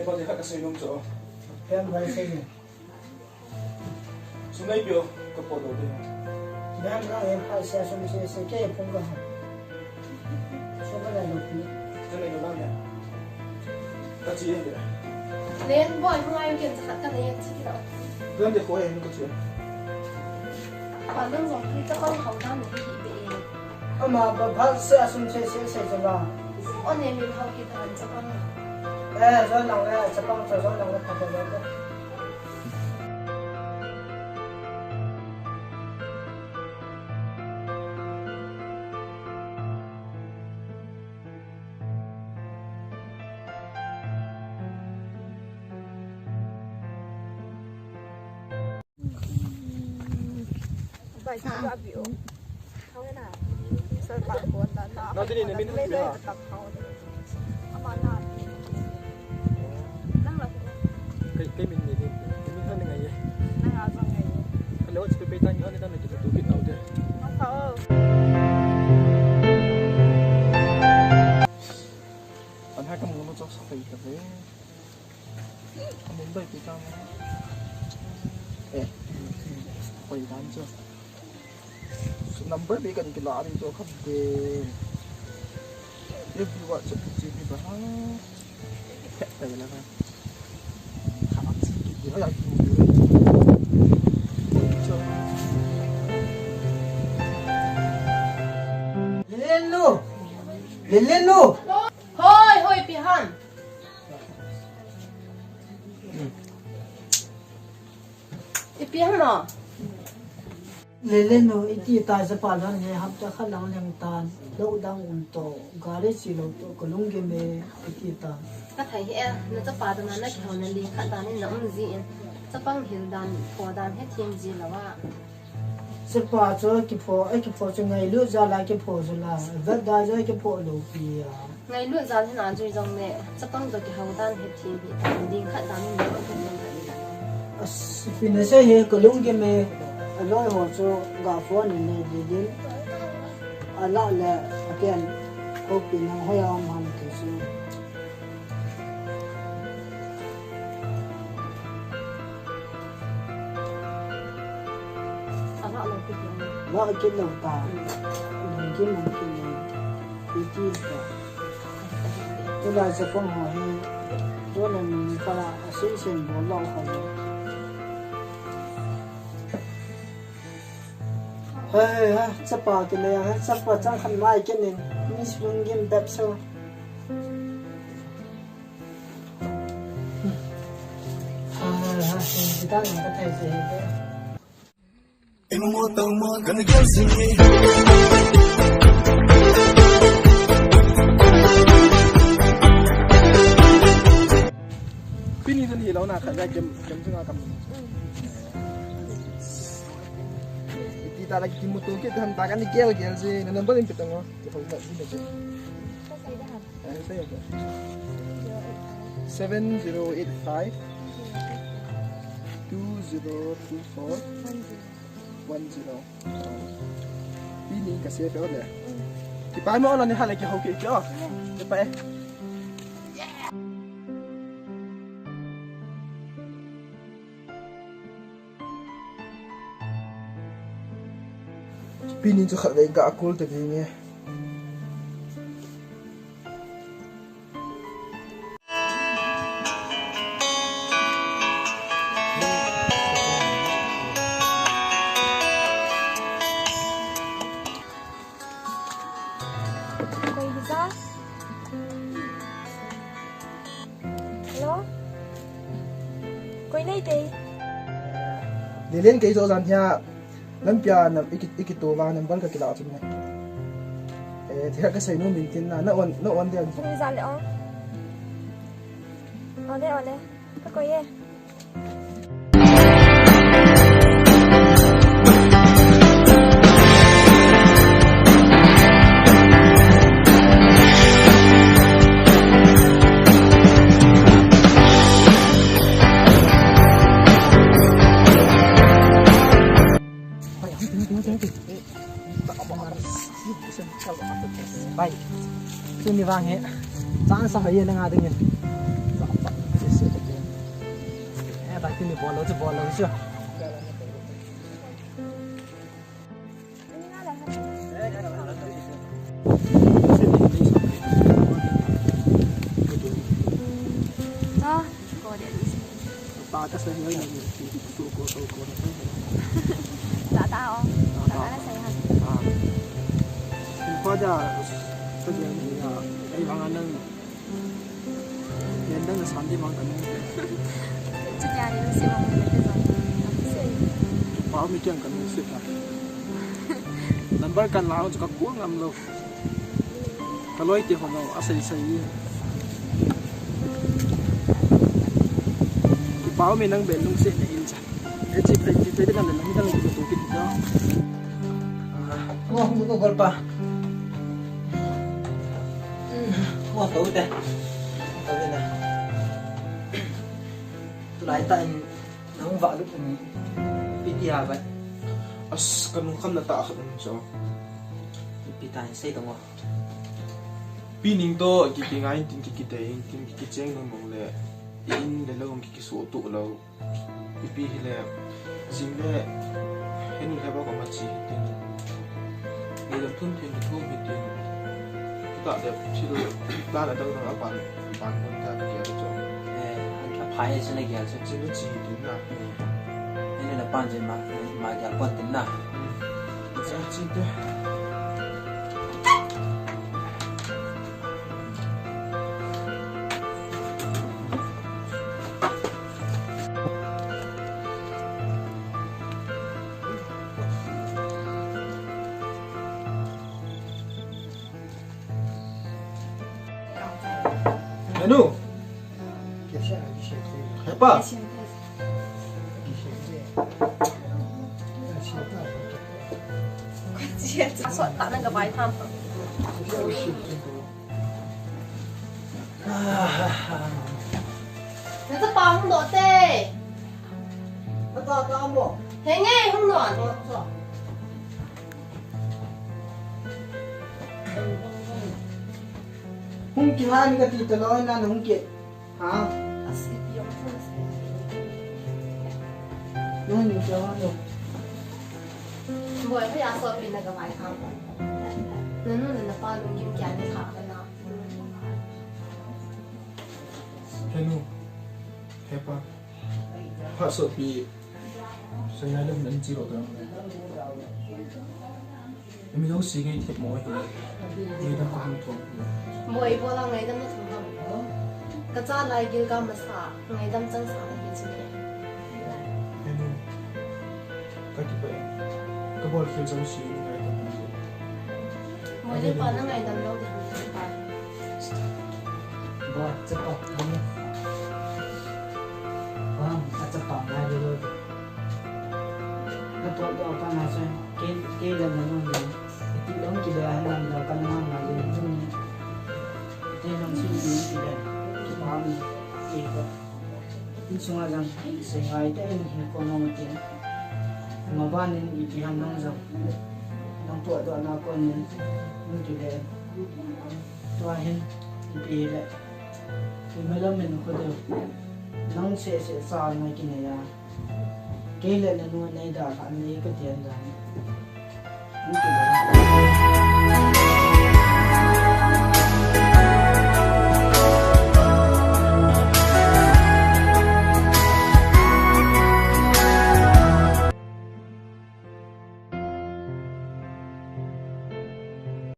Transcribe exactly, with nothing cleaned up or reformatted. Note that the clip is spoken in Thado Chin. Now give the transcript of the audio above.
Pati khat kasei nom chu. Pen vai sei ni. Sum nei peh o, kapot lou ding. Nen nang in phat sia sum sei sei kei phung ka ha. Sum ka lai lou pi. Ka nei lou lang ya. Ka chi e. Len boy, hung ai ken sa khat ka nei chi ki lou. Len de ko e, ka chi e. Pa nang jong ki ta kong hau ta ni ki be e. Ama ba phat sia sum sei sei sei cha ba. O ne min hau ki ta han cha ba. Eh, jo lang le, cha ba cha jo lang le phat le. Bai, sa bi o. Thau na. Sa pa ko ta na. Na, dini na min hon peh ha. Ama na. Nang la. Kei, kei min ni ni. Kei min hon ngai e. Nang a jong ngai e. Hello, chi pe pe ta ni hon ni ta na ki tu ki tau de. Ma pa o. An ha ka mu no chok sa pe ta ve. Number bebe kan. Eh. Koi dan chu. Number bebe kan kila ring chu kha be. Every WhatsApp G B ba ha. Khat ta la ha. Kha chi ki de ya ki. Lelenu. Lelenu. Hoi, hoi, ipi ham. Ipi ham mo? Lelenu, iti ta chapa lhon he hapta khat lang leng tan. Lou dang um to, gari chi lou to, ka lunggim e, iti ta. Ka thei he, na chapa dan a na kihou na li khat dan in na um ji in. Chapang hil dan, pho dan he thim ji lou a. Chapa chu kipho, eh, kipho chu ngailut jal a kipho chu la, vet dan chu kipho lou pi a. Ngailut jal hin a jui jong le, chapang chu kihou dan he thim hi ta, ding khat dan in ding khat dan in. As, ipi na sei he, ka lunggim e, aloi ho chu ga phone in le di din. Ala le, a ken, ko pi na hoi a um ham ti chu. Ala lo pi na. Lo kit lou ta. Ding kin nang kin nang. Iti ta. Tulai chapang ho hi. Tulai mi kala asin sin bol lou kha. Hei, hei, chapa kile, hei, chapa chang khat mai kinin. Miss Lungim bep so. Hei, hei, hei, kita nang ka thei se hei. Pini tun hi lo na khat ya kem, kem chunga kam. Iti ta la kimuto kit han ta kan gel gel je na number in pitang o. Kihou ta ji na je. Seven zero eight five two zero two four one zero. Pini ka save o le. Kipa mo la ni hala kihou kit o. Kipa e. Pini chu khatvei ga kul ta ding e. Koi hi ja? Hello? Koi nei te? Lelen kei jo jan hia. Lampia na iki, iki to va number ka kila chun ne. Eh, thia ka sei nom in tin na, na on, na on dia. Koi ja le o. Ole, ole. Ka koi e. Bai. Tuni vang hi. Chance sa hai na nga ding. Ni bol lou chu, bol lou chu. Ito, ko de. Pata sa ngayon, ito ko, ko, ko, ko. Tata, oh. Tata na sa yan. Ah. Yung pa da, sa yan, ya, ay, mga nang, yan lang, nasanti, mga ganun. Chunyari, si Mama, ito, sa, sa, Pao mi kiang kan sweet na. Number kan la chu ka kuang am lo. Ka loi te ho lo, asei sei. Kipao mi nang bel lungset na in cha. E chi pe chi pe de na le nang dang tu ki da. Mo mo ko golpa. Mo to te. To te na. Tulai ta in. Nang va lu um. Pi ti ha ba. As, ka nung kham na ta khat um cho. Pi ta in sei dong o. Pi ning to ki ki ngai tin ki ki te in tin ki ki cheng nung nung le. In le lo ki ki so tu lo. Pi pi hi le. Jing le. Henu le ba ko ma chi tin. Ngaidam thum thum thum hi tin. Kita de thil plan adang dang apan, pan hon ta kia chu. Eh, aphai chu na kia chu. Chu chi tin na. Ni na pan jin ma, ma kia pon tin na. Chu chi te. Anu. Hepa. Na chapa hung doh te. Na chapa mo. Henge, hung doh. Hung kihei in kati talou, na hung kihei. Ha? Asi pi hung. Na hung kihei. Boi, koi a sopi na kavai kham. Nanu le napa lunggim kei a na tha kana. Henu, hepa, phat sopi, seinai le hun an chi lo ta. Imi lo si ngai thep mo hi, ngaidam ka hung thong. Boi, ibola ngaidam na thong ham. Ka cha lai gil ka masa, ngaidam chang sa na hi chi. Henu. Ka kipah e. Ka bol khel jong si ngai ta. Mo le pa na ngaidam lou ding pa. Ba, chapa, ba. Ba, a chapa ngai lou. Na to do pa na se. Ke, ke le na no le. Ti long ki le na na ka na na le ni. Ti long si ni ki le. Ki pa ni. Ki pa. Insunga jong sei ngai tah in hin kon hung tin. Maban in ipi ham nang jong. Nang puhdohna kon in hung kile. Tua hin ipi le. Imalam in kho deu. Nang seh seh sa na kinei a. Kei le nanu nei dalhah nei kati dan. Hung kile.